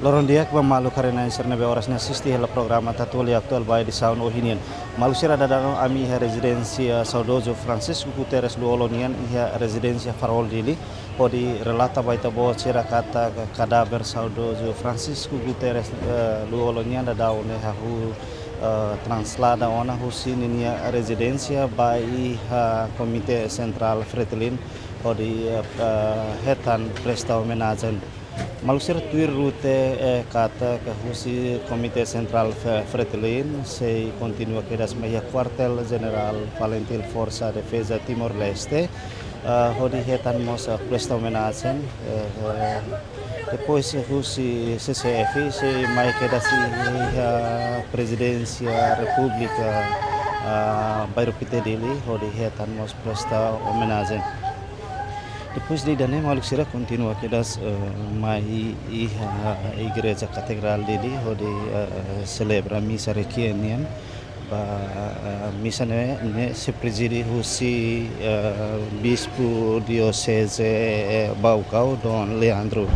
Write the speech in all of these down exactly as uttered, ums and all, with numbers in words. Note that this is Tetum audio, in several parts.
Loron di'ak ba maluk haree-na'in sira ne'ebé oras ne'e asiste hela programa Tatoli Atuál ba edisaun ohin nian. Maluk sira, daudaun ami iha rezidénsia saudozu Francisco Guterres Lú-Olo nian, iha rezidénsia Farol Dili, hodi relata ba ita-boot sira katak kadáver saudozu Francisco Guterres, eh, Lú-Olo nian daudaun ne'e hahú, eh, traslada ona husi ninia rezidénsia ba iha Komité Sentrál Fretilin, hodi, eh, eh, hetan presta omenajen. Maluk sira, tuir rute, eh, katak husi Komité Sentrál Fe-, Fretilin sei kontinua kedas mai iha Kuartél Jenerál Falintil Forsa Defeza Timor-Leste, eh, hodi hetan mós, eh, presta omenajen, eh, eh, depois husi C C F sei mai kedas iha Prezidénsia Repúblika, eh, Bairru Pite Dili, hodi hetan mós presta omenajen. Depois de ida-ne'e, maluk sira, kontinua kedas, eh, mai iha Igreja Katedrál Dili, hodi, eh, selebra misa requiem nian. Ba, eh, misa ne'e, ne'e sei prezide husi, eh, Bispu Dioseze, eh, Baucau, Dom Leandro.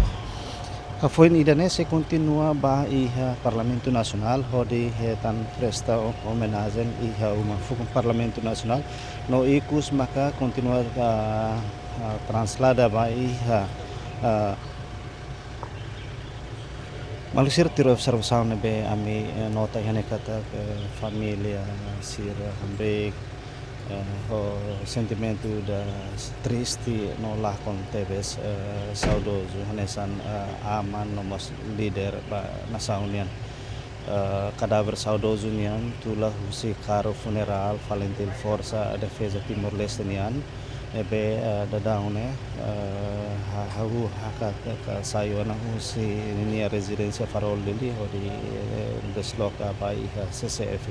Hafoin ida-ne'e sei kontinua ba iha Parlamentu Nasionál, hodi hetan presta o-, omenajen iha uma fukun Parlamentu Nasionál. No ikus maka kontinua, ah, ah, traslada ba iha, ah, maluk sira, tuir observasaun ne'ebé ami, eh, nota iha ne'e katak, eh, família sira hamriik, eh, ho sentimentu ida triste no lakon tebes, eh, saudozu hanesan, eh, aman no mós líder ba nasaun nian. Eh, kadáver saudozu nian tula husi karru funerál Falintil Forsa Defeza Timor-Leste nian, ne'ebé, eh, daudaun ne'e, eh, ha-, hahú hakat ka sai ona husi ninia rezidénsia Farol Dili, hodi, eh, desloka ba iha C C F.